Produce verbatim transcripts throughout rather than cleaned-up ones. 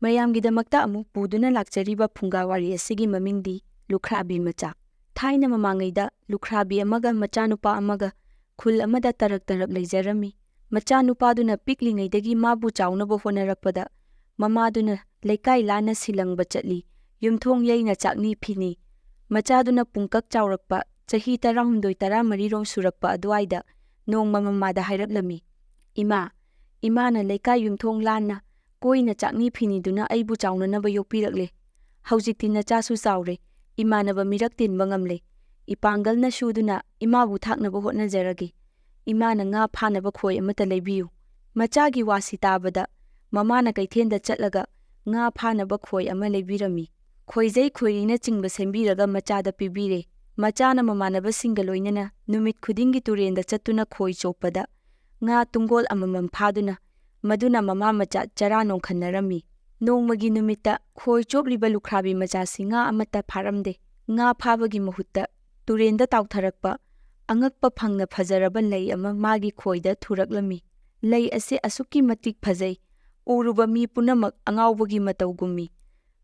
ꯃꯌꯥꯝꯒꯤꯗꯃꯛꯇ ꯑꯃꯨꯛ ꯄꯨꯗꯨꯅ ꯂꯥꯛꯆꯔꯤꯕ ꯐꯨꯡꯒꯥ ꯋꯥꯔꯤ ꯑꯁꯤꯒꯤ ꯃꯃꯤꯡꯗꯤ ꯂꯨꯈ꯭ꯔꯥꯕꯤ ꯃꯆꯥ꯫ ꯊꯥꯏꯅ ꯃꯃꯥꯡꯉꯩꯗ ꯂꯨꯈ꯭ꯔꯥꯕꯤ ꯑꯃꯒ ꯃꯆꯥꯅꯨꯄꯥ ꯑꯃꯒ ꯈꯨꯜ ꯑꯃꯗ ꯇꯔꯛ ꯇꯔꯛ ꯂꯩꯖꯔꯝꯃꯤ꯫ ꯃꯆꯥꯅꯨꯄꯥꯗꯨꯅ ꯄꯤꯛꯂꯤꯉꯩꯗꯒꯤ ꯃꯥꯕꯨ ꯆꯥꯎꯅꯕ ꯍꯣꯠꯅꯔꯛꯄꯗ ꯃꯃꯥꯗꯨꯅ ꯂꯩꯀꯥꯏ ꯂꯥꯟꯅ ꯁꯤꯜꯂꯪꯕ ꯆꯠꯂꯤ, ꯌꯨꯝꯊꯣꯡ ꯌꯩꯅ ꯆꯥꯛꯅꯤ ꯐꯤꯅꯤ꯫ ꯃꯆꯥꯗꯨꯅ ꯄꯨꯡꯀꯛ ꯆꯥꯎꯔꯛꯄ, ꯆꯍꯤ ꯇꯔꯥꯍꯨꯝꯗꯣꯏ ꯇꯔꯥꯃꯔꯤꯔꯣꯝ ꯁꯨꯔꯛꯄ ꯑꯗꯨꯋꯥꯏꯗ ꯅꯣꯡꯃ ꯃꯃꯥꯗ ꯍꯥꯏꯔꯛꯂꯝꯃꯤ, "ꯏꯃꯥ, ꯏꯃꯥꯅ ꯂꯩꯀꯥꯏ ꯌꯨꯝꯊꯣꯡ ꯂꯥꯟꯅ ꯀꯣꯏꯅ ꯆꯥꯛꯅꯤ ꯐꯤꯅꯤꯗꯨꯅ ꯑꯩꯕꯨ ꯆꯥꯎꯅꯅꯕ ꯌꯣꯛꯄꯤꯔꯛꯂꯦ꯫ ꯍꯧꯖꯤꯛꯇꯤ ꯅꯆꯥꯁꯨ ꯆꯥꯎꯔꯦ, ꯏꯃꯥꯟꯅꯕ ꯃꯤꯔꯛ ꯇꯤꯟꯕ ꯉꯝꯂꯦ꯫ ꯏꯄꯥꯡꯒꯜꯅ ꯁꯨꯗꯨꯅ ꯏꯃꯥꯕꯨ ꯊꯥꯛꯅꯕ ꯍꯣꯠꯅꯖꯔꯒꯦ꯫ ꯏꯃꯥꯅ ꯉꯥ ꯐꯥꯅꯕ ꯈꯣꯏ ꯑꯃꯠꯇ ꯂꯩꯕꯤꯌꯨ꯫" ꯃꯆꯥꯒꯤ ꯋꯥꯁꯤ ꯇꯥꯕꯗ ꯃꯃꯥꯅ ꯀꯩꯊꯦꯜꯗ ꯆꯠꯂꯒ ꯉꯥ ꯐꯥꯅꯕ ꯈꯣꯏ ꯑꯃ ꯂꯩꯕꯤꯔꯝꯃꯤ꯫ ꯈꯣꯏꯖꯩ ꯈꯣꯏꯔꯤꯅꯆꯤꯡꯕ ꯁꯦꯝꯕꯤꯔꯒ ꯃꯆꯥꯗ ꯄꯤꯕꯤꯔꯦ꯫ ꯃꯆꯥꯅ ꯃꯃꯥꯟꯅꯕꯁꯤꯡꯒ ꯂꯣꯏꯅꯅ ꯅꯨꯃꯤꯠ ꯈꯨꯗꯤꯡꯒꯤ ꯇꯨꯔꯦꯟꯗ ꯆꯠꯇꯨꯅ ꯈꯣꯏ ꯆꯣꯞꯄꯗ ꯉꯥ ꯇꯨꯡꯒꯣꯜ ꯑꯃꯃꯝ ꯐꯥꯗꯨꯅ ꯃꯗꯨꯅ ꯃꯃꯥ ꯃꯆꯥ ꯆꯔꯥ ꯅꯣꯡꯈꯟꯅꯔꯝꯃꯤ꯫ ꯅꯣꯡꯃꯒꯤ ꯅꯨꯃꯤꯠꯇ ꯈꯣꯏ ꯆꯣꯞꯂꯤꯕ ꯂꯨꯈ꯭ꯔꯥꯕꯤ ꯃꯆꯥꯁꯤ ꯉꯥ ꯑꯃꯠꯇ ꯐꯥꯔꯝꯗꯦ꯫ ꯉꯥ ꯐꯥꯕꯒꯤ ꯃꯍꯨꯠꯇ ꯇꯨꯔꯦꯟꯗ ꯇꯥꯎꯊꯔꯛꯄ ꯑꯉꯛꯄ ꯐꯪꯅ ꯐꯖꯔꯕ ꯂꯩ ꯑꯃ ꯃꯥꯒꯤ ꯈꯣꯏꯗ ꯊꯨꯔꯛꯂꯝꯃꯤ꯫ ꯂꯩ ꯑꯁꯤ ꯑꯁꯨꯛꯀꯤ ꯃꯇꯤꯛ ꯐꯖꯩ, ꯎꯔꯨꯕ ꯃꯤ ꯄꯨꯝꯅꯃꯛ ꯑꯉꯥꯎꯕꯒꯤ ꯃꯇꯧꯒꯨꯝꯃꯤ꯫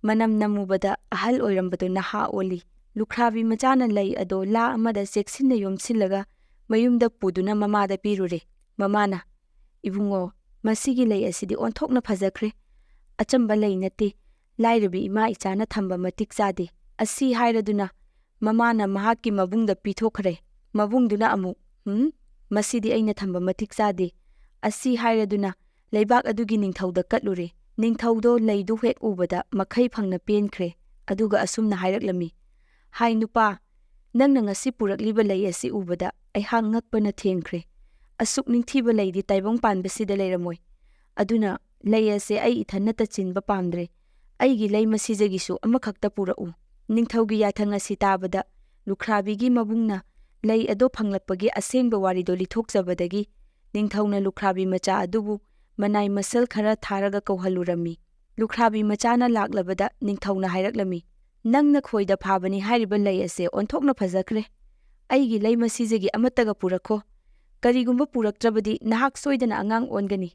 ꯃꯅꯝ ꯅꯝꯃꯨꯕꯗ ꯑꯍꯜ ꯑꯣꯏꯔꯝꯕꯗꯨ ꯅꯍꯥ ꯑꯣꯜꯂꯤ꯫ ꯂꯨꯈ꯭ꯔꯥꯕꯤ ꯃꯆꯥꯅ ꯂꯩ ꯑꯗꯣ ꯂꯥ ꯑꯃꯗ ꯆꯦꯛꯁꯤꯟꯅ ꯌꯣꯝꯁꯤꯜꯂꯒ ꯃꯌꯨꯝꯗ ꯄꯨꯗꯨꯅ ꯃꯃꯥꯗ ꯄꯤꯔꯨꯔꯦ꯫ ꯃꯃꯥꯅ, "ꯏꯕꯨꯡꯉꯣ, ꯃꯁꯤꯒꯤ ꯂꯩ ꯑꯁꯤꯗꯤ ꯑꯣꯟꯊꯣꯛꯅ ꯐꯖꯈ꯭ꯔꯦ꯫ ꯑꯆꯝꯕ ꯂꯩ ꯅꯠꯇꯦ, ꯂꯥꯏꯔꯕꯤ ꯏꯃꯥ ꯏꯆꯥꯅ ꯊꯝꯕ ꯃꯇꯤꯛ ꯆꯥꯗꯦ꯫" ꯑꯁꯤ ꯍꯥꯏꯔꯗꯨꯅ ꯃꯃꯥꯅ ꯃꯍꯥꯛꯀꯤ ꯃꯕꯨꯡꯗ ꯄꯤꯊꯣꯛꯈ꯭ꯔꯦ꯫ ꯃꯕꯨꯡꯗꯨꯅ ꯑꯃꯨꯛ, "ꯍꯨꯝ, ꯃꯁꯤꯗꯤ ꯑꯩꯅ ꯊꯝꯕ ꯃꯇꯤꯛ ꯆꯥꯗꯦ꯫" ꯑꯁꯤ ꯍꯥꯏꯔꯗꯨꯅ ꯂꯩꯕꯥꯛ ꯑꯗꯨꯒꯤ ꯅꯤꯡꯊꯧꯗ ꯀꯠꯂꯨꯔꯦ꯫ ꯅꯤꯡꯊꯧꯗꯣ ꯂꯩꯗꯨ ꯍꯦꯛ ꯎꯕꯗ ꯃꯈꯩ ꯐꯪꯅ ꯄꯦꯟꯈ꯭ꯔꯦ꯫ ꯑꯗꯨꯒ ꯑꯁꯨꯝꯅ ꯍꯥꯏꯔꯛꯂꯝꯃꯤ, "ꯍꯥꯏ ꯅꯨꯄꯥ, ꯅꯪꯅ ꯉꯁꯤ ꯄꯨꯔꯛꯂꯤꯕ ꯂꯩ ꯑꯁꯤ ꯎꯕꯗ ꯑꯩꯍꯥꯛ ꯉꯛꯄꯅ ꯊꯦꯡꯈ꯭ꯔꯦ꯫ ꯑꯁꯨꯛ ꯅꯤꯡꯊꯤꯕ ꯂꯩꯗꯤ ꯇꯥꯏꯕꯪ ꯄꯥꯟꯕꯁꯤꯗ ꯂꯩꯔꯝꯃꯣꯏ꯫ ꯑꯗꯨꯅ ꯂꯩ ꯑꯁꯦ ꯑꯩ ꯏꯊꯟꯅꯇ ꯆꯤꯟꯕ ꯄꯥꯝꯗ꯭ꯔꯦ꯫ ꯑꯩꯒꯤ ꯂꯩ ꯃꯁꯤꯗꯒꯤꯁꯨ ꯑꯃꯈꯛꯇ ꯄꯨꯔꯛꯎ꯫" ꯅꯤꯡꯊꯧꯒꯤ ꯌꯥꯊꯪ ꯑꯁꯤ ꯇꯥꯕꯗ ꯂꯨꯈ꯭ꯔꯥꯕꯤꯒꯤ ꯃꯕꯨꯡꯅ ꯂꯩ ꯑꯗꯣ ꯐꯪꯂꯛꯄꯒꯤ ꯑꯁꯦꯡꯕ ꯋꯥꯔꯤꯗꯣ ꯂꯤꯊꯣꯛꯆꯕꯗꯒꯤ ꯅꯤꯡꯊꯧꯅ ꯂꯨꯈ꯭ꯔꯥꯕꯤ ꯃꯆꯥ ꯑꯗꯨꯕꯨ ꯃꯅꯥꯏ ꯃꯁꯜ ꯈꯔ ꯊꯥꯔꯒ ꯀꯧꯍꯜꯂꯨꯔꯝꯃꯤ꯫ ꯂꯨꯈ꯭ꯔꯥꯕꯤ ꯃꯆꯥꯅ ꯂꯥꯛꯂꯕꯗ ꯅꯤꯡꯊꯧꯅ ꯍꯥꯏꯔꯛꯂꯝꯃꯤ, "ꯅꯪꯅ ꯈꯣꯏꯗ ꯐꯥꯕꯅꯤ ꯍꯥꯏꯔꯤꯕ ꯂꯩ ꯑꯁꯦ ꯑꯣꯟꯊꯣꯛꯅ ꯐꯖꯈ꯭ꯔꯦ꯫ ꯑꯩꯒꯤ ꯂꯩ ꯃꯁꯤꯗꯒꯤ ꯑꯃꯠꯇꯒ ꯄꯨꯔꯛꯈꯣ꯫ ꯀꯔꯤꯒꯨꯝꯕ ꯄꯨꯔꯛꯇ꯭ꯔꯕꯗꯤ ꯅꯍꯥꯛ ꯁꯣꯏꯗꯅ ꯑꯉꯥꯡ ꯑꯣꯟꯒꯅꯤ꯫"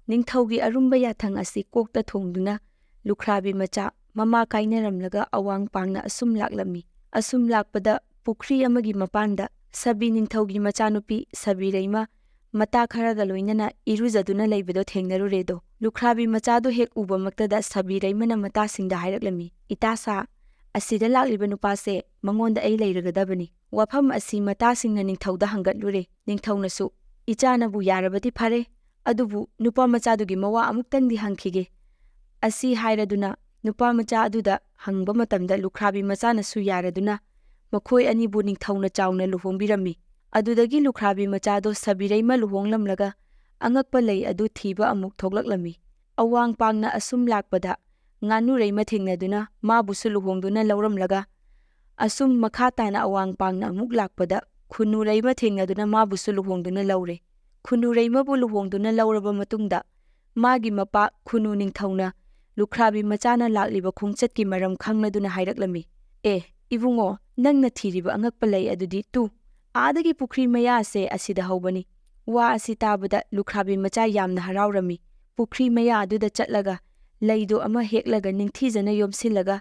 ꯅꯤꯡꯊꯧꯒꯤ ꯑꯔꯨꯝꯕ ꯌꯥꯊꯪ ꯑꯁꯤ ꯀꯣꯛꯇ ꯊꯣꯡꯗꯨꯅ ꯂꯨꯈ꯭ꯔꯥꯕꯤ ꯃꯆꯥ ꯃꯃꯥ ꯀꯥꯏꯅꯔꯝꯂꯒ ꯑꯋꯥꯡ ꯄꯥꯡꯅ ꯑꯁꯨꯝ ꯂꯥꯛꯂꯝꯃꯤ꯫ ꯑꯁꯨꯝ ꯂꯥꯛꯄꯗ ꯄꯨꯈ꯭ꯔꯤ ꯑꯃꯒꯤ ꯃꯄꯥꯟꯗ ꯁꯕꯤ ꯅꯤꯡꯊꯧꯒꯤ ꯃꯆꯥꯅꯨꯄꯤ ꯁꯕꯤꯔꯩꯃ ꯃꯇꯥ ꯈꯔꯒ ꯂꯣꯏꯅꯅ ꯏꯔꯨꯖꯗꯨꯅ ꯂꯩꯕꯗꯣ ꯊꯦꯡꯅꯔꯨꯔꯦꯗꯣ꯫ ꯂꯨꯈ꯭ꯔꯥꯕꯤ ꯃꯆꯥꯗꯣ ꯍꯦꯛ ꯎꯕꯃꯛꯇꯗ ꯁꯕꯤꯔꯩꯃꯅ ꯃꯇꯥꯁꯤꯡꯗ ꯍꯥꯏꯔꯛꯂꯝꯃꯤ, "ꯏꯇꯥꯁꯥ, ꯑꯁꯤꯗ ꯂꯥꯛꯂꯤꯕ ꯅꯨꯄꯥꯁꯦ ꯃꯉꯣꯟꯗ ꯑꯩ ꯂꯩꯔꯒꯗꯕꯅꯤ꯫ ꯋꯥꯐꯝ ꯑꯁꯤ ꯃꯇꯥꯁꯤꯡꯅ ꯅꯤꯡꯊꯧꯗ ꯍꯪꯒꯠꯂꯨꯔꯦ꯫ ꯅꯤꯡꯊꯧꯅꯁꯨ, 'ꯏꯆꯥꯅꯕꯨ ꯌꯥꯔꯕꯗꯤ ꯐꯔꯦ, ꯑꯗꯨꯕꯨ ꯅꯨꯄꯥ ꯃꯆꯥꯗꯨꯒꯤ ꯃꯋꯥ ꯑꯃꯨꯛꯇꯪꯗꯤ ꯍꯪꯈꯤꯒꯦ,' ꯑꯁꯤ ꯍꯥꯏꯔꯗꯨꯅ ꯅꯨꯄꯥ ꯃꯆꯥ ꯑꯗꯨꯗ ꯍꯪꯕ ꯃꯇꯝꯗ ꯂꯨꯈ꯭ꯔꯥꯕꯤ ꯃꯆꯥꯅꯁꯨ ꯌꯥꯔꯗꯨꯅ ꯃꯈꯣꯏ ꯑꯅꯤꯕꯨ ꯅꯤꯡꯊꯧꯅ ꯆꯥꯎꯅ ꯂꯨꯍꯣꯡꯕꯤꯔꯝꯃꯤ꯫ ꯑꯗꯨꯗꯒꯤ ꯂꯨꯈ꯭ꯔꯥꯕꯤ ꯃꯆꯥꯗꯣ ꯁꯕꯤꯔꯩꯃ ꯂꯨꯍꯣꯡꯂꯝꯂꯒ ꯑꯉꯛꯄ ꯂꯩ ꯑꯗꯨ ꯊꯤꯕ ꯑꯃꯨꯛ ꯊꯣꯛꯂꯛꯂꯝꯃꯤ꯫ ꯑꯋꯥꯡ ꯄꯥꯡꯅ ꯑꯁꯨꯝ ꯂꯥꯛꯄꯗ ꯉꯥꯅꯨꯔꯩꯃ ꯊꯦꯡꯅꯗꯨꯅ ꯃꯥꯕꯨꯁꯨ ꯂꯨꯍꯣꯡꯗꯨꯅ ꯂꯧꯔꯝꯂꯒ ꯑꯁꯨꯝ ꯃꯈꯥ ꯇꯥꯅ ꯑꯋꯥꯡ ꯄꯥꯡꯅ ꯑꯃꯨꯛ ꯂꯥꯛꯄꯗ ꯈꯨꯅꯨꯔꯩꯃ ꯊꯦꯡꯅꯗꯨꯅ ꯃꯥꯕꯨꯁꯨ ꯂꯨꯍꯣꯡꯗꯨꯅ ꯂꯧꯔꯦ꯫ ꯈꯨꯅꯨꯔꯩꯃꯕꯨ ꯂꯨꯍꯣꯡꯗꯨꯅ ꯂꯧꯔꯕ ꯃꯇꯨꯡꯗ ꯃꯥꯒꯤ ꯃꯄꯥ ꯈꯨꯅꯨ ꯅꯤꯡꯊꯧꯅ ꯂꯨꯈ꯭ꯔꯥꯕꯤ ꯃꯆꯥꯅ ꯂꯥꯛꯂꯤꯕ ꯈꯣꯡꯆꯠꯀꯤ ꯃꯔꯝ ꯈꯪꯂꯗꯨꯅ ꯍꯥꯏꯔꯛꯂꯝꯃꯤ, "ꯑꯦ, ꯏꯕꯨꯡꯉꯣ, ꯅꯪꯅ ꯊꯤꯔꯤꯕ ꯑꯉꯛꯄ ꯂꯩ ꯑꯗꯨꯗꯤ ꯇꯨ, ꯑꯥꯗꯒꯤ ꯄꯨꯈ꯭ꯔꯤ ꯃꯌꯥꯁꯦ ꯑꯁꯤꯗ ꯍꯧꯕꯅꯤ꯫ ꯋꯥ ꯑꯁꯤ ꯇꯥꯕꯗ ꯂꯨꯈ꯭ꯔꯥꯕꯤ ꯃꯆꯥ ꯌꯥꯝꯅ ꯍꯔꯥꯎꯔꯝꯃꯤ꯫ ꯄꯨꯈ꯭ꯔꯤ ꯃꯌꯥ ꯑꯗꯨꯗ ꯆꯠꯂꯒ ꯂꯩꯗꯣ ꯑꯃ ꯍꯦꯛꯂꯒ ꯅꯤꯡꯊꯤꯖꯅ ꯌꯣꯝꯁꯤꯜꯂꯒ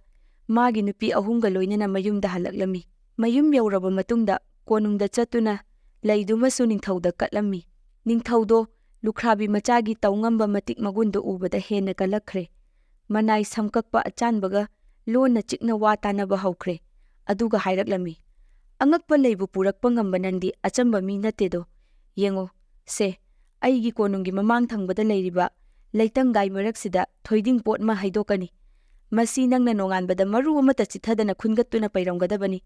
ꯃꯥꯒꯤ ꯅꯨꯄꯤ ꯑꯍꯨꯝꯒ ꯂꯣꯏꯅꯅ ꯃꯌꯨꯝꯗ ꯍꯜꯂꯛꯂꯝꯃꯤ꯫ ꯃꯌꯨꯝ ꯌꯧꯔꯕ ꯃꯇꯨꯡꯗ ꯀꯣꯅꯨꯡꯗ ꯆꯠꯇꯨꯅ ꯂꯩꯗꯨꯃꯁꯨ ꯅꯤꯡꯊꯧꯗ ꯀꯠꯂꯝꯃꯤ꯫ ꯅꯤꯡꯊꯧꯗꯣ ꯂꯨꯈ꯭ꯔꯥꯕꯤ ꯃꯆꯥꯒꯤ ꯇꯧꯉꯝꯕ ꯃꯇꯤꯛ ꯃꯒꯨꯟꯗꯣ ꯎꯕꯗ ꯍꯦꯟꯅ ꯀꯜꯂꯛꯈ꯭ꯔꯦ꯫ ꯃꯅꯥꯏ ꯁꯝꯀꯛꯄ ꯑꯆꯥꯟꯕꯒ ꯂꯣꯟꯅ ꯆꯤꯛꯅ ꯋꯥ ꯇꯥꯅꯕ ꯍꯧꯈ꯭ꯔꯦ꯫ ꯑꯗꯨꯒ ꯍꯥꯏꯔꯛꯂꯝꯃꯤ, "ꯑꯉꯛꯄ ꯂꯩꯕꯨ ꯄꯨꯔꯛꯄ ꯉꯝꯕ ꯅꯪꯗꯤ ꯑꯆꯝꯕ ꯃꯤ ꯅꯠꯇꯦꯗꯣ꯫ ꯌꯦꯡꯉꯣ, ꯁꯦ, ꯑꯩꯒꯤ ꯀꯣꯅꯨꯡꯒꯤ ꯃꯃꯥꯡ ꯊꯪꯕꯗ ꯂꯩꯔꯤꯕ ꯂꯩꯇꯪꯒꯥꯏ ꯃꯔꯛꯁꯤꯗ ꯊꯣꯏꯗꯤꯡ ꯄꯣꯠ ꯑꯃ ꯍꯩꯗꯣꯛꯀꯅꯤ꯫ ꯃꯁꯤ ꯅꯪꯅ ꯅꯣꯡꯉꯥꯟꯕꯗ ꯃꯔꯨ ꯑꯃꯠꯇ ꯆꯤꯠꯊꯗꯅ ꯈꯨꯟꯒꯠꯇꯨꯅ ꯄꯩꯔꯝꯒꯗꯕꯅꯤ꯫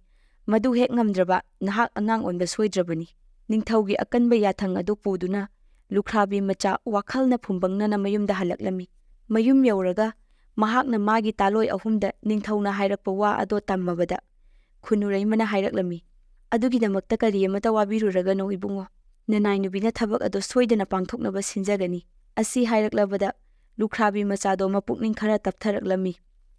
ꯃꯗꯨ ꯍꯦꯛ ꯉꯝꯗ꯭ꯔꯕ ꯅꯍꯥꯛ ꯑꯉꯥꯡ ꯑꯣꯟꯕ ꯁꯣꯏꯗ꯭ꯔꯕꯅꯤ꯫" ꯅꯤꯡꯊꯧꯒꯤ ꯑꯀꯟꯕ ꯌꯥꯊꯪ ꯑꯗꯨ ꯄꯨꯗꯨꯅ ꯂꯨꯈ꯭ꯔꯥꯕꯤ ꯃꯆꯥ ꯋꯥꯈꯜꯅ ꯐꯨꯝꯕꯪꯅꯅ ꯃꯌꯨꯝꯗ ꯍꯜꯂꯛꯂꯝꯃꯤ꯫ ꯃꯌꯨꯝ ꯌꯧꯔꯒ ꯃꯍꯥꯛꯅ ꯃꯥꯒꯤ ꯇꯥꯂꯣꯏ ꯑꯍꯨꯝꯗ ꯅꯤꯡꯊꯧꯅ ꯍꯥꯏꯔꯛꯄ ꯋꯥ ꯑꯗꯣ ꯇꯝꯃꯕꯗ ꯈꯨꯅꯨꯔꯩꯃꯅ ꯍꯥꯏꯔꯛꯂꯝꯃꯤ, "ꯑꯗꯨꯒꯤꯗꯃꯛꯇ ꯀꯔꯤ ꯑꯃꯠꯇ ꯋꯥꯕꯤꯔꯨꯔꯒꯅꯨ ꯏꯕꯨꯡꯉꯣ꯫ ꯅꯅꯥꯏꯅꯨꯕꯤꯅ ꯊꯕꯛ ꯑꯗꯣ ꯁꯣꯏꯗꯅ ꯄꯥꯡꯊꯣꯛꯅꯕ ꯁꯤꯟꯖꯒꯅꯤ꯫" ꯑꯁꯤ ꯍꯥꯏꯔꯛꯂꯕꯗ ꯂꯨꯈ꯭ꯔꯥꯕꯤ ꯃꯆꯥꯗꯣ ꯃꯄꯨꯛꯅꯤꯡ ꯈꯔ ꯇꯞꯊꯔꯛꯂꯝꯃꯤ꯫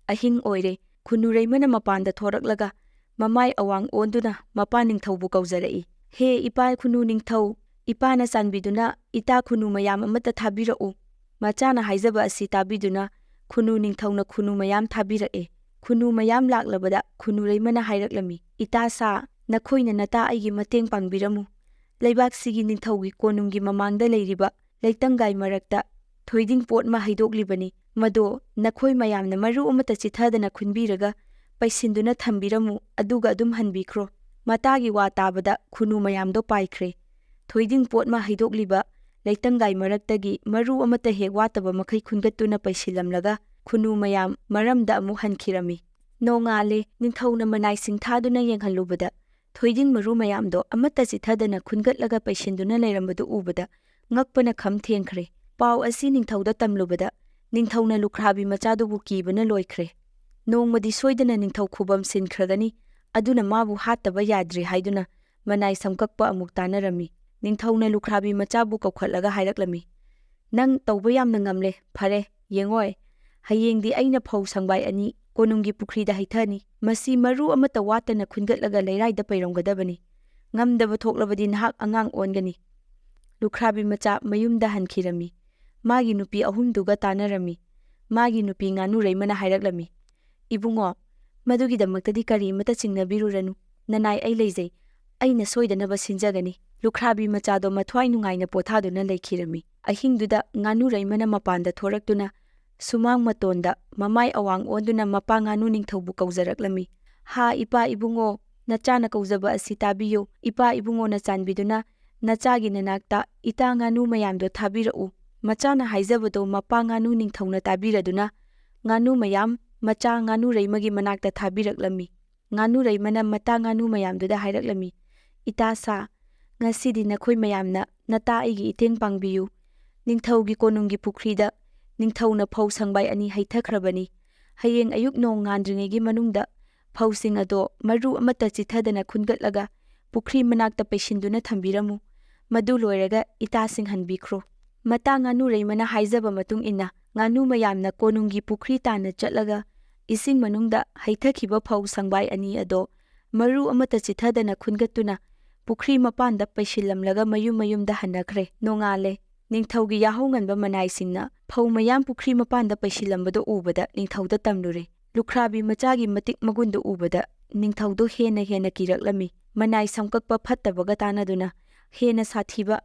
ꯑꯍꯤꯡ ꯑꯣꯏꯔꯦ꯫ ꯈꯨꯅꯨꯔꯩꯃꯅ ꯃꯄꯥꯟꯗ ꯊꯣꯔꯛꯂꯒ ꯃꯃꯥꯏ ꯑꯋꯥꯡ ꯑꯣꯟꯗꯨꯅ ꯃꯄꯥ ꯅꯤꯡꯊꯧꯕꯨ ꯀꯧꯖꯔꯛꯏ꯫ "ꯍꯦ ꯏꯄꯥ ꯈꯨꯅꯨ ꯅꯤꯡꯊꯧ, ꯏꯄꯥꯅ ꯆꯥꯟꯕꯤꯗꯨꯅ ꯏꯇꯥ ꯈꯨꯅꯨ ꯃꯌꯥꯝ ꯑꯃꯠꯇ ꯊꯥꯕꯤꯔꯛꯎ꯫" ꯃꯆꯥꯅ ꯍꯥꯏꯖꯕ ꯑꯁꯤ ꯇꯥꯕꯤꯗꯨꯅ ꯈꯨꯅꯨ ꯅꯤꯡꯊꯧꯅ ꯈꯨꯅꯨ ꯃꯌꯥꯝ ꯊꯥꯕꯤꯔꯛꯑꯦ꯫ ꯈꯨꯅꯨ ꯃꯌꯥꯝ ꯂꯥꯛꯂꯕꯗ ꯈꯨꯅꯨ ꯔꯩꯃꯅ ꯍꯥꯏꯔꯛꯂꯝꯃꯤ, "ꯏꯇꯥ ꯁꯥ, ꯅꯈꯣꯏꯅ ꯅꯇꯥ ꯑꯩꯒꯤ ꯃꯇꯦꯡ ꯄꯥꯡꯕꯤꯔꯝꯃꯨ꯫ ꯂꯩꯕꯥꯛꯁꯤꯒꯤ ꯅꯤꯡꯊꯧꯒꯤ ꯀꯣꯅꯨꯡꯒꯤ ꯃꯃꯥꯡꯗ ꯂꯩꯔꯤꯕ ꯂꯩꯇꯪꯒꯥꯏ ꯃꯔꯛꯇ ꯊꯣꯏꯗꯤꯡ ꯄꯣꯠ ꯑꯃ ꯍꯩꯗꯣꯛꯂꯤꯕꯅꯤ꯫ ꯃꯗꯣ ꯅꯈꯣꯏ ꯃꯌꯥꯝꯅ ꯃꯔꯨ ꯑꯃꯠꯇ ꯆꯤꯊꯗꯅ ꯈꯨꯟꯕꯤꯔꯒ ꯄꯩꯁꯤꯟꯗꯨꯅ ꯊꯝꯕꯤꯔꯝꯃꯨ, ꯑꯗꯨꯒ ꯑꯗꯨꯝ ꯍꯟꯕꯤꯈ꯭ꯔꯣ꯫" ꯃꯇꯥꯒꯤ ꯋꯥ ꯇꯥꯕꯗ ꯈꯨꯅꯨ ꯃꯌꯥꯝꯗꯣ ꯄꯥꯏꯈ꯭ꯔꯦ꯫ ꯊꯣꯏꯗꯤꯡ ꯄꯣꯠ ꯑꯃ ꯍꯩꯗꯣꯛꯂꯤꯕ ꯂꯩꯇꯪꯒꯥꯏ ꯃꯔꯛꯇꯒꯤ ꯃꯔꯨ ꯑꯃꯠꯇ ꯍꯦꯛ ꯋꯥꯠꯇꯕ ꯃꯈꯩ ꯈꯨꯟꯒꯠꯇꯨꯅ ꯄꯩꯁꯤꯜꯂꯝꯂꯒ ꯈꯨꯅꯨ ꯃꯌꯥꯝ ꯃꯔꯝꯗ ꯑꯃꯨꯛ ꯍꯟꯈꯤꯔꯝꯃꯤ꯫ ꯅꯣꯡꯉꯥꯜꯂꯦ꯫ ꯅꯤꯡꯊꯧꯅ ꯃꯅꯥꯏꯁꯤꯡ ꯊꯥꯗꯨꯅ ꯌꯦꯡꯍꯜꯂꯨꯕꯗ ꯊꯣꯏꯗꯤꯡ ꯃꯔꯨ ꯃꯌꯥꯝꯗꯣ ꯑꯃꯠꯇ ꯆꯤꯊꯗꯅ ꯈꯨꯟꯒꯠꯂꯒ ꯄꯩꯁꯤꯟꯗꯨꯅ ꯂꯩꯔꯝꯕꯗꯨ ꯎꯕꯗ ꯉꯛꯄꯅ ꯈꯝ ꯊꯦꯡꯈ꯭ꯔꯦ꯫ ꯄꯥꯎ ꯑꯁꯤ ꯅꯤꯡꯊꯧꯗ ꯇꯝꯂꯨꯕꯗ ꯅꯤꯡꯊꯧꯅ ꯂꯨꯈ꯭ꯔꯥꯕꯤ ꯃꯆꯥꯗꯨꯕꯨ ꯀꯤꯕꯅ ꯂꯣꯏꯈ꯭ꯔꯦ꯫ "ꯅꯣꯡꯃꯗꯤ ꯁꯣꯏꯗꯅ ꯅꯤꯡꯊꯧ ꯈꯨꯕꯝ ꯁꯤꯟꯈ꯭ꯔꯒꯅꯤ, ꯑꯗꯨꯅ ꯃꯥꯕꯨ ꯍꯥꯠꯇꯕ ꯌꯥꯗ꯭ꯔꯦ" ꯍꯥꯏꯗꯨꯅ ꯃꯅꯥꯏ ꯁꯝꯀꯛꯄ ꯑꯃꯨꯛ ꯇꯥꯅꯔꯝꯃꯤ꯫ ꯅꯤꯡꯊꯧꯅ ꯂꯨꯈ꯭ꯔꯥꯕꯤ ꯃꯆꯥꯕꯨ ꯀꯧꯈꯠꯂꯒ ꯍꯥꯏꯔꯛꯂꯝꯃꯤ, "ꯅꯪ ꯇꯧꯕ ꯌꯥꯝꯅ ꯉꯝꯂꯦ꯫ ꯐꯔꯦ, ꯌꯦꯡꯉꯣꯏ, ꯍꯌꯦꯡꯗꯤ ꯑꯩꯅ ꯐꯧ ꯁꯪꯕꯥꯏ ꯑꯅꯤ ꯀꯣꯅꯨꯡꯒꯤ ꯄꯨꯈ꯭ꯔꯤꯗ ꯍꯩꯊꯅꯤ꯫ ꯃꯁꯤ ꯃꯔꯨ ꯑꯃꯠꯇ ꯋꯥꯠꯇꯅ ꯈꯨꯟꯒꯠꯂꯒ ꯂꯩꯔꯥꯏꯗ ꯄꯩꯔꯝꯒꯗꯕꯅꯤ꯫ ꯉꯝꯗꯕ ꯊꯣꯛꯂꯕꯗꯤ ꯅꯍꯥꯛ ꯑꯉꯥꯡ ꯑꯣꯟꯒꯅꯤ꯫" ꯂꯨꯈ꯭ꯔꯥꯕꯤ ꯃꯆꯥ ꯃꯌꯨꯝꯗ ꯍꯟꯈꯤꯔꯝꯃꯤ꯫ ꯃꯥꯒꯤ ꯅꯨꯄꯤ ꯑꯍꯨꯝꯗꯨꯒ ꯇꯥꯟꯅꯔꯝꯃꯤ꯫ ꯃꯥꯒꯤ ꯅꯨꯄꯤ ꯉꯥꯅꯨ ꯔꯩꯃꯅ ꯍꯥꯏꯔꯛꯂꯝꯃꯤ, "ꯏꯕꯨꯡꯉꯣ, ꯃꯗꯨꯒꯤꯗꯃꯛꯇꯗꯤ ꯀꯔꯤꯃꯇ ꯆꯤꯡꯅꯕꯤꯔꯨꯔꯅꯨ꯫ ꯅꯅꯥꯏ ꯑꯩ ꯂꯩꯖꯩ꯫ ꯑꯩꯅ ꯁꯣꯏꯗꯅꯕ ꯁꯤꯟꯖꯒꯅꯤ꯫" ꯂꯨꯈ꯭ꯔꯥꯕꯤ ꯃꯆꯥꯗꯣ ꯃꯊ꯭ꯋꯥꯏ ꯅꯨꯡꯉꯥꯏꯅ ꯄꯣꯊꯥꯗꯨꯅ ꯂꯩꯈꯤꯔꯝꯃꯤ꯫ ꯑꯍꯤꯡꯗꯨꯗ ꯉꯥꯅꯨ ꯔꯩꯃꯅ ꯃꯄꯥꯟꯗ ꯊꯣꯔꯛꯇꯨꯅ ꯁꯨꯃꯥꯡ ꯃꯇꯣꯟꯗ ꯃꯃꯥꯏ ꯑꯋꯥꯡ ꯑꯣꯟꯗꯨꯅ ꯃꯄꯥ ꯉꯥꯅꯨ ꯅꯤꯡꯊꯧꯕꯨ ꯀꯧꯖꯔꯛꯂꯝꯃꯤ꯫ "ꯍꯥ, ꯏꯄꯥ ꯏꯕꯨꯡꯉꯣ, ꯅꯆꯥꯅ ꯀꯧꯖꯕ ꯑꯁꯤ ꯇꯥꯕꯤꯌꯨ꯫ ꯏꯄꯥ ꯏꯕꯨꯡꯉꯣꯅ ꯆꯥꯟꯕꯤꯗꯨꯅ ꯅꯆꯥꯒꯤ ꯅꯅꯥꯛꯇ ꯏꯇꯥ ꯉꯥꯅꯨ ꯃꯌꯥꯝꯗꯣ ꯊꯥꯕꯤꯔꯛꯎ꯫" ꯃꯆꯥꯅ ꯍꯥꯏꯖꯕꯗꯣ ꯃꯄꯥ ꯉꯥꯅꯨ ꯅꯤꯡꯊꯧꯅ ꯇꯥꯕꯤꯔꯗꯨꯅ ꯉꯥꯅꯨ ꯃꯌꯥꯝ ꯃꯆꯥ ꯉꯥꯅꯨ ꯔꯩꯃꯒꯤ ꯃꯅꯥꯛꯇ ꯊꯥꯕꯤꯔꯛꯂꯝꯃꯤ꯫ ꯉꯥꯅꯨ ꯔꯩꯃꯅ ꯃꯇꯥ ꯉꯥꯅꯨ ꯃꯌꯥꯝꯗꯨꯗ ꯍꯥꯏꯔꯛꯂꯝꯃꯤ, "ꯏꯇꯥ ꯁꯥ, ꯉꯁꯤꯗꯤ ꯅꯈꯣꯏ ꯃꯌꯥꯝꯅ ꯅꯇꯥ ꯑꯩꯒꯤ ꯏꯇꯦꯡ ꯄꯥꯡꯕꯤꯌꯨ꯫ ꯅꯤꯡꯊꯧꯒꯤ ꯀꯣꯅꯨꯡꯒꯤ ꯄꯨꯈ꯭ꯔꯤꯗ ꯅꯤꯡꯊꯧꯅ ꯐꯧ ꯁꯪꯕꯥꯏ ꯑꯅꯤ ꯍꯩꯊꯈ꯭ꯔꯕꯅꯤ꯫ ꯍꯌꯦꯡ ꯑꯌꯨꯛ ꯅꯣꯡ ꯉꯥꯟꯗ꯭ꯔꯤꯉꯩꯒꯤ ꯃꯅꯨꯡꯗ ꯐꯧꯁꯤꯡ ꯑꯗꯣ ꯃꯔꯨ ꯑꯃꯠꯇ ꯆꯤꯊꯗꯅ ꯈꯨꯟꯒꯠꯂꯒ ꯄꯨꯈ꯭ꯔꯤ ꯃꯅꯥꯛꯇ ꯄꯩꯁꯤꯟꯗꯨꯅ ꯊꯝꯕꯤꯔꯝꯃꯨ꯫ ꯃꯗꯨ ꯂꯣꯏꯔꯒ ꯏꯇꯥꯁꯤꯡ ꯍꯟꯕꯤꯈ꯭ꯔꯣ꯫" ꯃꯇꯥ ꯉꯥꯅꯨ ꯔꯩꯃꯅ ꯍꯥꯏꯖꯕ ꯃꯇꯨꯡ ꯏꯟꯅ ꯉꯥꯅꯨ ꯃꯌꯥꯝꯅ ꯀꯣꯅꯨꯡꯒꯤ ꯄꯨꯈ꯭ꯔꯤ ꯇꯥꯟꯅ ꯆꯠꯂꯒ ꯏꯁꯤꯡ ꯃꯅꯨꯡꯗ ꯍꯩꯊꯈꯤꯕ ꯐꯧ ꯁꯪꯕꯥꯏ ꯑꯅꯤ ꯑꯗꯣ ꯃꯔꯨ ꯑꯃꯠꯇ ꯆꯤꯊꯗꯅ ꯈꯨꯟꯒꯠꯇꯨꯅ ꯄꯨꯈ꯭ꯔꯤ ꯃꯄꯥꯟꯗ ꯄꯩꯁꯤꯜꯂꯝꯂꯒ ꯃꯌꯨꯝ ꯃꯌꯨꯝꯗ ꯍꯟꯅꯈ꯭ꯔꯦ꯫ ꯅꯣꯡꯉꯥꯜꯂꯦ꯫ ꯅꯤꯡꯊꯧꯒꯤ ꯌꯥꯍꯧ ꯉꯟꯕ ꯃꯅꯥꯏꯁꯤꯡꯅ ꯐꯧ ꯃꯌꯥꯝ ꯄꯨꯈ꯭ꯔꯤ ꯃꯄꯥꯟꯗ ꯄꯩꯁꯤꯜꯂꯝꯕꯗꯨ ꯎꯕꯗ ꯅꯤꯡꯊꯧꯗ ꯇꯝꯂꯨꯔꯦ꯫ ꯂꯨꯈ꯭ꯔꯥꯕꯤ ꯃꯆꯥꯒꯤ ꯃꯇꯤꯛ ꯃꯒꯨꯟꯗꯨ ꯎꯕꯗ ꯅꯤꯡꯊꯧꯗꯣ ꯍꯦꯟꯅ ꯍꯦꯟꯅ ꯀꯤꯔꯛꯂꯝꯃꯤ꯫ ꯃꯅꯥꯏ ꯁꯝꯀꯛꯄ ꯐꯠꯇꯕꯒ ꯇꯥꯟꯅꯗꯨꯅ ꯍꯦꯟꯅ ꯁꯥꯊꯤꯕ,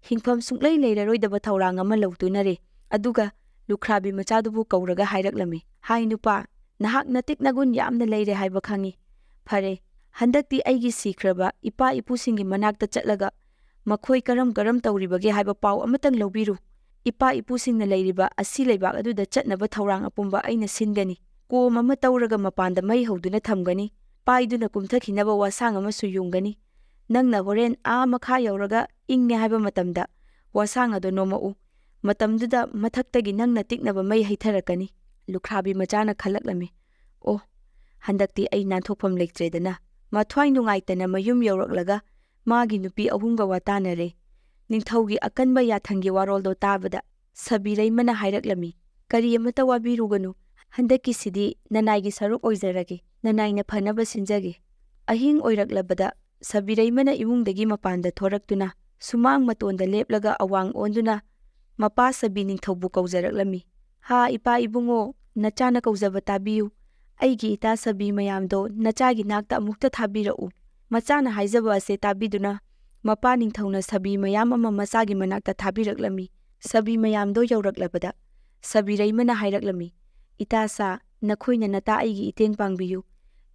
ꯍꯤꯡꯐꯝ ꯁꯨꯡꯂꯩ ꯂꯩꯔꯔꯣꯏꯗꯕ ꯊꯧꯔꯥꯡ ꯑꯃ ꯂꯧꯗꯨꯅꯔꯦ꯫ ꯑꯗꯨꯒ ꯂꯨꯈ꯭ꯔꯥꯕꯤ ꯃꯆꯥꯗꯨꯕꯨ ꯀꯧꯔꯒ ꯍꯥꯏꯔꯛꯂꯝꯃꯤ, "ꯍꯥꯏ ꯅꯨꯄꯥ, ꯅꯍꯥꯛ ꯅꯇꯤꯛ ꯅꯒꯨꯟ ꯌꯥꯝꯅ ꯂꯩꯔꯦ ꯍꯥꯏꯕ ꯈꯪꯏ꯫ ꯐꯔꯦ, ꯍꯟꯗꯛꯇꯤ ꯑꯩꯒꯤ ꯁꯤꯈ꯭ꯔꯕ ꯏꯄꯥ ꯏꯄꯨꯁꯤꯡꯒꯤ ꯃꯅꯥꯛꯇ ꯆꯠꯂꯒ ꯃꯈꯣꯏ ꯀꯔꯝ ꯀꯔꯝ ꯇꯧꯔꯤꯕꯒꯦ ꯍꯥꯏꯕ ꯄꯥꯎ ꯑꯃꯇꯪ ꯂꯧꯕꯤꯔꯨ꯫ ꯏꯄꯥ ꯏꯄꯨꯁꯤꯡꯅ ꯂꯩꯔꯤꯕ ꯑꯁꯤ ꯂꯩꯕꯥꯛ ꯑꯗꯨꯗ ꯆꯠꯅꯕ ꯊꯧꯔꯥꯡ ꯑꯄꯨꯝꯕ ꯑꯩꯅ ꯁꯤꯟꯒꯅꯤ꯫ ꯀꯣꯝ ꯑꯃ ꯇꯧꯔꯒ ꯃꯄꯥꯟꯗ ꯃꯩ ꯍꯧꯗꯨꯅ ꯊꯝꯒꯅꯤ꯫ ꯄꯥꯏꯗꯨꯅ ꯀꯨꯝꯊꯈꯤꯅꯕ ꯋꯥꯁꯥꯡ ꯑꯃꯁꯨ ꯌꯨꯡꯒꯅꯤ꯫ ꯅꯪꯅ ꯍꯣꯔꯦꯟ ꯑꯥ ꯃꯈꯥ ꯌꯧꯔꯒ ꯏꯪꯉꯦ ꯍꯥꯏꯕ ꯃꯇꯝꯗ ꯋꯥꯁꯥꯡ ꯑꯗꯨ ꯅꯣꯝꯃꯛꯎ꯫ ꯃꯇꯝꯗꯨꯗ ꯃꯊꯛꯇꯒꯤ ꯅꯪꯅ ꯇꯤꯛꯅꯕ ꯃꯩ ꯍꯩꯊꯔꯛꯀꯅꯤ꯫" ꯂꯨꯈ꯭ꯔꯥꯕꯤ ꯃꯆꯥꯅ ꯈꯜꯂꯛꯂꯝꯃꯤ, "ꯑꯣ, ꯍꯟꯗꯛꯇꯤ ꯑꯩ ꯅꯥꯟꯊꯣꯛꯐꯝ ꯂꯩꯇ꯭ꯔꯦꯗꯅ꯫" ꯃꯊ꯭ꯋꯥꯏ ꯅꯨꯡꯉꯥꯏꯇꯅ ꯃꯌꯨꯝ ꯌꯧꯔꯛꯂꯒ ꯃꯥꯒꯤ ꯅꯨꯄꯤ ꯑꯍꯨꯝꯒ ꯋꯥꯇꯥꯅꯔꯦ꯫ ꯅꯤꯡꯊꯧꯒꯤ ꯑꯀꯟꯕ ꯌꯥꯊꯪꯒꯤ ꯋꯥꯔꯣꯜꯗꯣ ꯇꯥꯕꯗ ꯁꯕꯤꯔꯩꯃꯅ ꯍꯥꯏꯔꯛꯂꯝꯃꯤ, "ꯀꯔꯤ ꯑꯃꯠꯇ ꯋꯥꯕꯤꯔꯨꯒꯅꯨ, ꯍꯟꯗꯛꯀꯤꯁꯤꯗꯤ ꯅꯅꯥꯏꯒꯤ ꯁꯔꯨꯛ ꯑꯣꯏꯖꯔꯒꯦ, ꯅꯅꯥꯏꯅ ꯐꯅꯕ ꯁꯤꯟꯖꯒꯦ꯫" ꯑꯍꯤꯡ ꯑꯣꯏꯔꯛꯂꯕꯗ ꯁꯕꯤꯔꯩꯃꯅ ꯏꯃꯨꯡꯗꯒꯤ ꯃꯄꯥꯟꯗ ꯊꯣꯔꯛꯇꯨꯅ ꯁꯨꯃꯥꯡ ꯃꯇꯣꯟꯗ ꯂꯦꯞꯂꯒ ꯑꯋꯥꯡ ꯑꯣꯟꯗꯨꯅ ꯃꯄꯥ ꯁꯕꯤ ꯅꯤꯡꯊꯧꯕꯨ ꯀꯧꯖꯔꯛꯂꯝꯃꯤ꯫ "ꯍꯥ, ꯏꯄꯥ ꯏꯕꯨꯡꯉꯣ, ꯅꯆꯥꯅ ꯀꯧꯖꯕ ꯇꯥꯕꯤꯌꯨ꯫ ꯑꯩꯒꯤ ꯏꯇꯥ ꯁꯕꯤ ꯃꯌꯥꯝꯗꯣ ꯅꯆꯥꯒꯤ ꯅꯥꯛꯇ ꯑꯃꯨꯛꯇ ꯊꯥꯕꯤꯔꯛꯎ꯫" ꯃꯆꯥꯅ ꯍꯥꯏꯖꯕ ꯑꯁꯦ ꯇꯥꯕꯤꯗꯨꯅ ꯃꯄꯥ ꯅꯤꯡꯊꯧꯅ ꯁꯕꯤ ꯃꯌꯥꯝ ꯑꯃ ꯃꯆꯥꯒꯤ ꯃꯅꯥꯛꯇ ꯊꯥꯕꯤꯔꯛꯂꯝꯃꯤ꯫ ꯁꯕꯤ ꯃꯌꯥꯝꯗꯣ ꯌꯧꯔꯛꯂꯕꯗ ꯁꯕꯤꯔꯩꯃꯅ ꯍꯥꯏꯔꯛꯂꯝꯃꯤ, "ꯏꯇꯥ ꯁꯥ, ꯅꯈꯣꯏꯅ ꯅꯇꯥ ꯑꯩꯒꯤ ꯏꯇꯦꯡ ꯄꯥꯡꯕꯤꯌꯨ꯫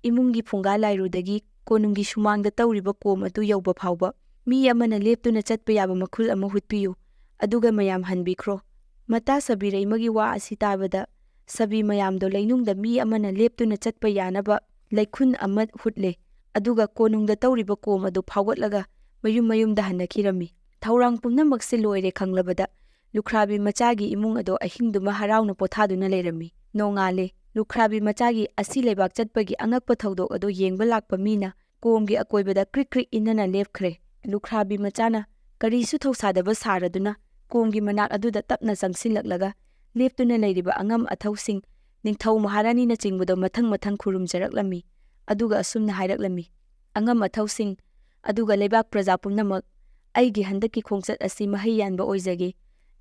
ꯏꯃꯨꯡꯒꯤ ꯐꯨꯡꯒꯥ ꯂꯥꯏꯔꯨꯗꯒꯤ ꯀꯣꯅꯨꯡꯒꯤ ꯁꯨꯃꯥꯡꯗ ꯇꯧꯔꯤꯕ ꯀꯣꯝ ꯑꯗꯨ ꯌꯧꯕ ꯐꯥꯎꯕ ꯃꯤ ꯑꯃꯅ ꯂꯦꯞꯇꯨꯅ ꯆꯠꯄ ꯌꯥꯕ ꯃꯈꯨꯜ ꯑꯃ ꯍꯨꯠꯄꯤꯌꯨ, ꯑꯗꯨꯒ ꯃꯌꯥꯝ ꯍꯟꯕꯤꯈ꯭ꯔꯣ꯫" ꯃꯇꯥ ꯁꯕꯤꯔꯩꯃꯒꯤ ꯋꯥ ꯑꯁꯤ ꯇꯥꯕꯗ ꯁꯕꯤ ꯃꯌꯥꯝꯗꯣ ꯂꯩꯅꯨꯡꯗ ꯃꯤ ꯑꯃꯅ ꯂꯦꯞꯇꯨꯅ ꯆꯠꯄ ꯌꯥꯅꯕ ꯂꯩꯈꯨꯟ ꯑꯃ ꯍꯨꯠꯂꯦ, ꯑꯗꯨꯒ ꯀꯣꯅꯨꯡꯗ ꯇꯧꯔꯤꯕ ꯀꯣꯝ ꯑꯗꯨ ꯐꯥꯎꯒꯠꯂꯒ ꯃꯌꯨꯝ ꯃꯌꯨꯝꯗ ꯍꯟꯅꯈꯤꯔꯝꯃꯤ꯫ ꯊꯧꯔꯥꯡ ꯄꯨꯝꯅꯃꯛꯁꯦ ꯂꯣꯏꯔꯦ ꯈꯪꯂꯕꯗ ꯂꯨꯈ꯭ꯔꯥꯕꯤ ꯃꯆꯥꯒꯤ ꯏꯃꯨꯡ ꯑꯗꯣ ꯑꯍꯤꯡꯗꯨꯃ ꯍꯔꯥꯎꯅ ꯄꯣꯊꯥꯗꯨꯅ ꯂꯩꯔꯝꯃꯤ꯫ ꯅꯣꯡꯉꯥꯜꯂꯦ꯫ ꯂꯨꯈ꯭ꯔꯥꯕꯤ ꯃꯆꯥꯒꯤ ꯑꯁꯤ ꯂꯩꯕꯥꯛ ꯆꯠꯄꯒꯤ ꯑꯉꯛꯄ ꯊꯧꯗꯣꯛ ꯑꯗꯨ ꯌꯦꯡꯕ ꯂꯥꯛꯄ ꯃꯤꯅ ꯀꯣꯝꯒꯤ ꯑꯀꯣꯏꯕꯗ ꯀ꯭ꯔꯤꯛ ꯀ꯭ꯔꯤꯛ ꯏꯟꯅꯅ ꯂꯦꯞꯈ꯭ꯔꯦ꯫ ꯂꯨꯈ꯭ꯔꯥꯕꯤ ꯃꯆꯥꯅ ꯀꯔꯤꯁꯨ ꯊꯧꯁꯥꯗꯕ ꯁꯥꯔꯗꯨꯅ ꯀꯣꯝꯒꯤ ꯃꯅꯥꯛ ꯑꯗꯨꯗ ꯇꯞꯅ ꯆꯪꯁꯤꯜꯂꯛꯂꯒ ꯂꯦꯞꯇꯨꯅ ꯂꯩꯔꯤꯕ ꯑꯉꯝ ꯑꯊꯧꯁꯤꯡ, ꯅꯤꯡꯊꯧ ꯃꯍꯥꯔꯥꯅꯤꯅꯆꯤꯡꯕꯗꯣ ꯃꯊꯪ ꯃꯊꯪ ꯈꯨꯔꯨꯝꯖꯔꯛꯂꯝꯃꯤ꯫ ꯑꯗꯨꯒ ꯑꯁꯨꯝꯅ ꯍꯥꯏꯔꯛꯂꯝꯃꯤ, "ꯑꯉꯝ ꯑꯊꯧꯁꯤꯡ, ꯑꯗꯨꯒ ꯂꯩꯕꯥꯛ ꯄ꯭ꯔꯖꯥ ꯄꯨꯝꯅꯃꯛ, ꯑꯩꯒꯤ ꯍꯟꯗꯛꯀꯤ ꯈꯣꯡꯆꯠ ꯑꯁꯤ ꯃꯍꯩ ꯌꯥꯟꯕ ꯑꯣꯏꯖꯒꯦ꯫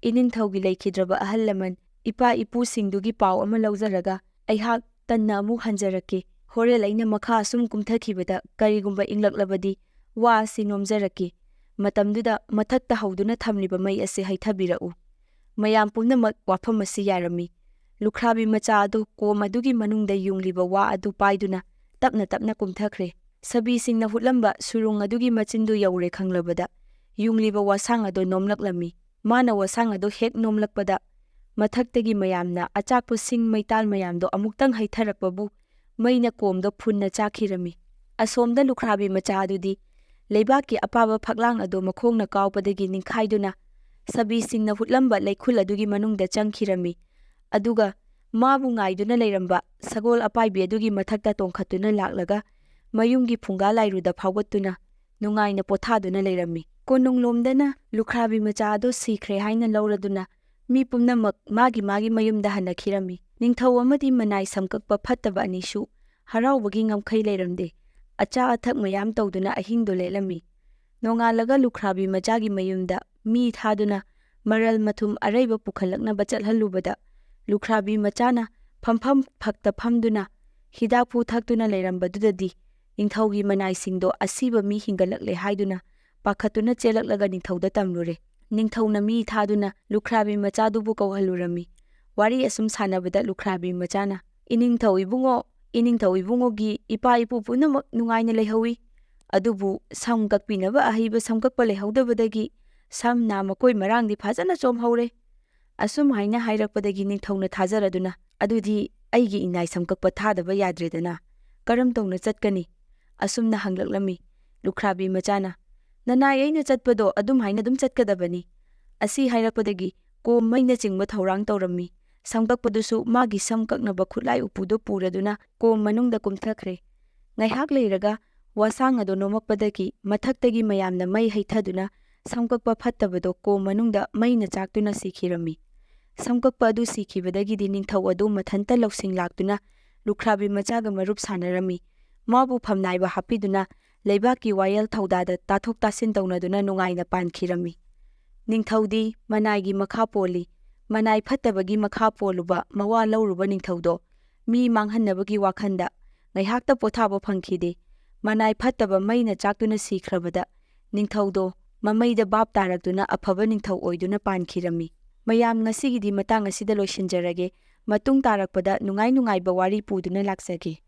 ꯏꯅꯤꯡꯊꯧꯒꯤ ꯂꯩꯈꯤꯗ꯭ꯔꯕ ꯑꯍꯜ ꯂꯃꯟ, ꯏꯄꯥ ꯏꯄꯨꯁꯤꯡꯗꯨꯒꯤ ꯄꯥꯎ ꯑꯃ ꯂꯧꯖꯔꯒ ꯑꯩꯍꯥꯛ ꯇꯟꯅ ꯑꯃꯨꯛ ꯍꯟꯖꯔꯛꯀꯦ꯫ ꯍꯣꯔꯦꯜ ꯑꯩꯅ ꯃꯈꯥ ꯑꯁꯨꯝ ꯀꯨꯝꯊꯈꯤꯕꯗ ꯀꯔꯤꯒꯨꯝꯕ ꯏꯪꯂꯛꯂꯕꯗꯤ ꯋꯥ ꯑꯁꯤ ꯅꯣꯝꯖꯔꯛꯀꯦ꯫ ꯃꯇꯝꯗꯨꯗ ꯃꯊꯛꯇ ꯍꯧꯗꯨꯅ ꯊꯝꯂꯤꯕ ꯃꯩ ꯑꯁꯤ ꯍꯩꯊꯕꯤꯔꯛꯎ꯫" ꯃꯌꯥꯝ ꯄꯨꯝꯅꯃꯛ ꯋꯥꯐꯝ ꯑꯁꯤ ꯌꯥꯔꯝꯃꯤ꯫ ꯂꯨꯈ꯭ꯔꯥꯕꯤ ꯃꯆꯥ ꯑꯗꯨ ꯀꯣꯝ ꯑꯗꯨꯒꯤ ꯃꯅꯨꯡꯗ ꯌꯨꯡꯂꯤꯕ ꯋꯥ ꯑꯗꯨ ꯄꯥꯏꯗꯨꯅ ꯇꯞꯅ ꯇꯞꯅ ꯀꯨꯝꯊꯈ꯭ꯔꯦ꯫ ꯁꯕꯤꯁꯤꯡꯅ ꯍꯨꯠꯂꯝꯕ ꯁꯨꯔꯨꯡ ꯑꯗꯨꯒꯤ ꯃꯆꯤꯟꯗꯨ ꯌꯧꯔꯦ ꯈꯪꯂꯕꯗ ꯌꯨꯡꯂꯤꯕ ꯋꯥꯁꯥꯡ ꯑꯗꯨ ꯅꯣꯝꯂꯛꯂꯝꯃꯤ꯫ ꯃꯥꯅ ꯋꯥꯁꯥꯡ ꯑꯗꯨ ꯍꯦꯛ ꯅꯣꯝꯂꯛꯄꯗ ꯃꯊꯛꯇꯒꯤ ꯃꯌꯥꯝꯅ ꯑꯆꯥꯛꯄ ꯁꯤꯡ ꯃꯩꯇꯥꯜ ꯃꯌꯥꯝꯗꯣ ꯑꯃꯨꯛꯇꯪ ꯍꯩꯊꯔꯛꯄꯕꯨ ꯃꯩꯅ ꯀꯣꯝꯗꯣ ꯐꯨꯟꯅ ꯆꯥꯛꯈꯤꯔꯝꯃꯤ꯫ ꯑꯁꯣꯝꯗ ꯂꯨꯈ꯭ꯔꯥꯕꯤ ꯃꯆꯥ ꯑꯗꯨꯗꯤ ꯂꯩꯕꯥꯛꯀꯤ ꯑꯄꯥꯕ ꯐꯛꯂꯥꯡ ꯑꯗꯨ ꯃꯈꯣꯡꯅ ꯀꯥꯎꯕꯗꯒꯤ ꯅꯤꯡꯈꯥꯏꯗꯨꯅ ꯁꯕꯤꯁꯤꯡꯅ ꯍꯨꯠꯂꯝꯕ ꯂꯩꯈꯨꯜ ꯑꯗꯨꯒꯤ ꯃꯅꯨꯡꯗ ꯆꯪꯈꯤꯔꯝꯃꯤ꯫ ꯑꯗꯨꯒ ꯃꯥꯕꯨ ꯉꯥꯏꯗꯨꯅ ꯂꯩꯔꯝꯕ ꯁꯒꯣꯜ ꯑꯄꯥꯏꯕꯤ ꯑꯗꯨꯒꯤ ꯃꯊꯛꯇ ꯇꯣꯡꯈꯠꯇꯨꯅ ꯂꯥꯛꯂꯒ ꯃꯌꯨꯝꯒꯤ ꯐꯨꯡꯒꯥ ꯂꯥꯏꯔꯨꯗ ꯐꯥꯎꯒꯠꯇꯨꯅ ꯅꯨꯡꯉꯥꯏꯅ ꯄꯣꯊꯥꯗꯨꯅ ꯂꯩꯔꯝꯃꯤ꯫ ꯀꯣꯅꯨꯡꯂꯣꯝꯗꯅ ꯂꯨꯈ꯭ꯔꯥꯕꯤ ꯃꯆꯥ ꯑꯗꯨ ꯁꯤꯈ꯭ꯔꯦ ꯍꯥꯏꯅ ꯂꯧꯔꯗꯨꯅ ꯃꯤ ꯄꯨꯝꯅꯃꯛ ꯃꯥꯒꯤ ꯃꯥꯒꯤ ꯃꯌꯨꯝꯗ ꯍꯟꯅꯈꯤꯔꯝꯃꯤ꯫ ꯅꯤꯡꯊꯧ ꯑꯃꯗꯤ ꯃꯅꯥꯏ ꯁꯝꯀꯛꯄ ꯐꯠꯇꯕ ꯑꯅꯤꯁꯨ ꯍꯔꯥꯎꯕꯒꯤ ꯉꯝꯈꯩ ꯂꯩꯔꯝꯗꯦ꯫ ꯑꯆꯥ ꯑꯊꯛ ꯃꯌꯥꯝ ꯇꯧꯗꯨꯅ ꯑꯍꯤꯡꯗꯣ ꯂꯦꯜꯂꯝꯃꯤ꯫ ꯅꯣꯡꯉꯥꯜꯂꯒ ꯂꯨꯈ꯭ꯔꯥꯕꯤ ꯃꯆꯥꯒꯤ ꯃꯌꯨꯝꯗ ꯃꯤ ꯊꯥꯗꯨꯅ ꯃꯔꯜ ꯃꯊꯨꯝ ꯑꯔꯩꯕ ꯄꯨꯈꯠꯂꯛꯅꯕ ꯆꯠꯍꯜꯂꯨꯕꯗ ꯂꯨꯈ꯭ꯔꯥꯕꯤ ꯃꯆꯥꯅ ꯐꯝꯐꯝ ꯐꯛꯇ ꯐꯝꯗꯨꯅ ꯍꯤꯗꯥꯛꯐꯨ ꯊꯛꯇꯨꯅ ꯂꯩꯔꯝꯕꯗꯨꯗꯗꯤ ꯅꯤꯡꯊꯧꯒꯤ ꯃꯅꯥꯏꯁꯤꯡꯗꯣ ꯑꯁꯤꯕ ꯃꯤ ꯍꯤꯡꯒꯠꯂꯛꯂꯦ ꯍꯥꯏꯗꯨꯅ ꯄꯥꯈꯠꯇꯨꯅ ꯆꯦꯜꯂꯛꯂꯒ ꯅꯤꯡꯊꯧꯗ ꯇꯝꯂꯨꯔꯦ꯫ ꯅꯤꯡꯊꯧꯅ ꯃꯤ ꯊꯥꯗꯨꯅ ꯂꯨꯈ꯭ꯔꯥꯕꯤ ꯃꯆꯥꯗꯨꯕꯨ ꯀꯧꯍꯜꯂꯨꯔꯝꯃꯤ꯫ ꯋꯥꯔꯤ ꯑꯁꯨꯝ ꯁꯥꯟꯅꯕꯗ ꯂꯨꯈ꯭ꯔꯥꯕꯤ ꯃꯆꯥꯅ, "ꯏꯅꯤꯡꯊꯧ ꯏꯕꯨꯡꯉꯣ, ꯏꯅꯤꯡꯊꯧ ꯏꯕꯨꯡꯉꯣꯒꯤ ꯏꯄꯥ ꯏꯄꯨ ꯄꯨꯝꯅꯃꯛ ꯅꯨꯡꯉꯥꯏꯅ ꯂꯩꯍꯧꯏ꯫ ꯑꯗꯨꯕꯨ ꯁꯝ ꯀꯛꯄꯤꯅꯕ ꯑꯍꯩꯕ ꯁꯝꯀꯛꯄ ꯂꯩꯍꯧꯗꯕꯗꯒꯤ ꯁꯝ ꯅꯥ ꯃꯀꯣꯏ ꯃꯔꯥꯡꯗꯤ ꯐꯖꯅ ꯆꯣꯝꯍꯧꯔꯦ꯫" ꯑꯁꯨꯝ ꯍꯥꯏꯅ ꯍꯥꯏꯔꯛꯄꯗꯒꯤ ꯅꯤꯡꯊꯧꯅ ꯊꯥꯖꯔꯗꯨꯅ, "ꯑꯗꯨꯗꯤ ꯑꯩꯒꯤ ꯏꯅꯥꯏ ꯁꯝꯀꯛꯄ ꯊꯥꯗꯕ ꯌꯥꯗ꯭ꯔꯦꯗꯅ꯫ ꯀꯔꯝ ꯇꯧꯅ ꯆꯠꯀꯅꯤ?" ꯑꯁꯨꯝꯅ ꯍꯪꯂꯛꯂꯝꯃꯤ꯫ ꯂꯨꯈ꯭ꯔꯥꯕꯤ ꯃꯆꯥꯅ, "ꯅꯅꯥꯏ ꯑꯩꯅ ꯆꯠꯄꯗꯣ ꯑꯗꯨꯝ ꯍꯥꯏꯅ ꯑꯗꯨꯝ ꯆꯠꯀꯗꯕꯅꯤ꯫" ꯑꯁꯤ ꯍꯥꯏꯔꯛꯄꯗꯒꯤ ꯀꯣꯝ ꯃꯩꯅꯆꯤꯡꯕ ꯊꯧꯔꯥꯡ ꯇꯧꯔꯝꯃꯤ꯫ ꯁꯝꯀꯛꯄꯗꯨꯁꯨ ꯃꯥꯒꯤ ꯁꯝ ꯀꯛꯅꯕ ꯈꯨꯠꯂꯥꯏ ꯎꯄꯨꯗꯨ ꯄꯨꯔꯗꯨꯅ ꯀꯣꯝ ꯃꯅꯨꯡꯗ ꯀꯨꯝꯊꯈ꯭ꯔꯦ꯫ ꯉꯥꯏꯍꯥꯛ ꯂꯩꯔꯒ ꯋꯥꯁꯥꯡ ꯑꯗꯨ ꯅꯣꯝꯃꯛꯄꯗꯒꯤ ꯃꯊꯛꯇꯒꯤ ꯃꯌꯥꯝꯅ ꯃꯩ ꯍꯩꯊꯗꯨꯅ ꯁꯝꯀꯛꯄ ꯐꯠꯇꯕꯗꯣ ꯀꯣꯝ ꯃꯅꯨꯡꯗ ꯃꯩꯅ ꯆꯥꯛꯇꯨꯅ ꯁꯤꯈꯤꯔꯝꯃꯤ꯫ ꯁꯝꯀꯛꯄ ꯑꯗꯨ ꯁꯤꯈꯤꯕꯗꯒꯤꯗꯤ ꯅꯤꯡꯊꯧ ꯑꯗꯨ ꯃꯊꯟꯇ ꯂꯧꯁꯤꯡ ꯂꯥꯛꯇꯨꯅ ꯂꯨꯈ꯭ꯔꯥꯕꯤ ꯃꯆꯥꯒ ꯃꯔꯨꯞ ꯁꯥꯟꯅꯔꯝꯃꯤ꯫ ꯃꯥꯕꯨ ꯐꯝꯅꯥꯏꯕ ꯍꯥꯞꯄꯤꯗꯨꯅ ꯂꯩꯕꯥꯛꯀꯤ ꯋꯥꯌꯦꯜ ꯊꯧꯗꯥꯗ ꯇꯥꯊꯣꯛ ꯇꯥꯁꯤꯟ ꯇꯧꯅꯗꯨꯅ ꯅꯨꯡꯉꯥꯏꯅ ꯄꯥꯟꯈꯤꯔꯝꯃꯤ꯫ ꯅꯤꯡꯊꯧꯗꯤ ꯃꯅꯥꯏꯒꯤ ꯃꯈꯥ ꯄꯣꯜꯂꯤ꯫ ꯃꯅꯥꯏ ꯐꯠꯇꯕꯒꯤ ꯃꯈꯥ ꯄꯣꯜꯂꯨꯕ ꯃꯋꯥ ꯂꯧꯔꯨꯕ ꯅꯤꯡꯊꯧꯗꯣ ꯃꯤ ꯃꯥꯡꯍꯟꯅꯕꯒꯤ ꯋꯥꯈꯟꯗ ꯉꯥꯏꯍꯥꯛꯇ ꯄꯣꯊꯥꯕ ꯐꯪꯈꯤꯗꯦ꯫ ꯃꯅꯥꯏ ꯐꯠꯇꯕ ꯃꯩꯅ ꯆꯥꯛꯇꯨꯅ ꯁꯤꯈ꯭ꯔꯕꯗ ꯅꯤꯡꯊꯧꯗꯣ ꯃꯃꯩꯗ ꯚꯥꯞ ꯇꯥꯔꯛꯇꯨꯅ ꯑꯐꯕ ꯅꯤꯡꯊꯧ ꯑꯣꯏꯗꯨꯅ ꯄꯥꯟꯈꯤꯔꯝꯃꯤ꯫ ꯃꯌꯥꯝ, ꯉꯁꯤꯒꯤꯗꯤ ꯃꯇꯥꯡ ꯑꯁꯤꯗ ꯂꯣꯏꯁꯤꯟꯖꯔꯒꯦ꯫ ꯃꯇꯨꯡ ꯇꯥꯔꯛꯄꯗ ꯅꯨꯡꯉꯥꯏ ꯅꯨꯡꯉꯥꯏꯕ ꯋꯥꯔꯤ ꯄꯨꯗꯨꯅ ꯂꯥꯛꯆꯒꯦ꯫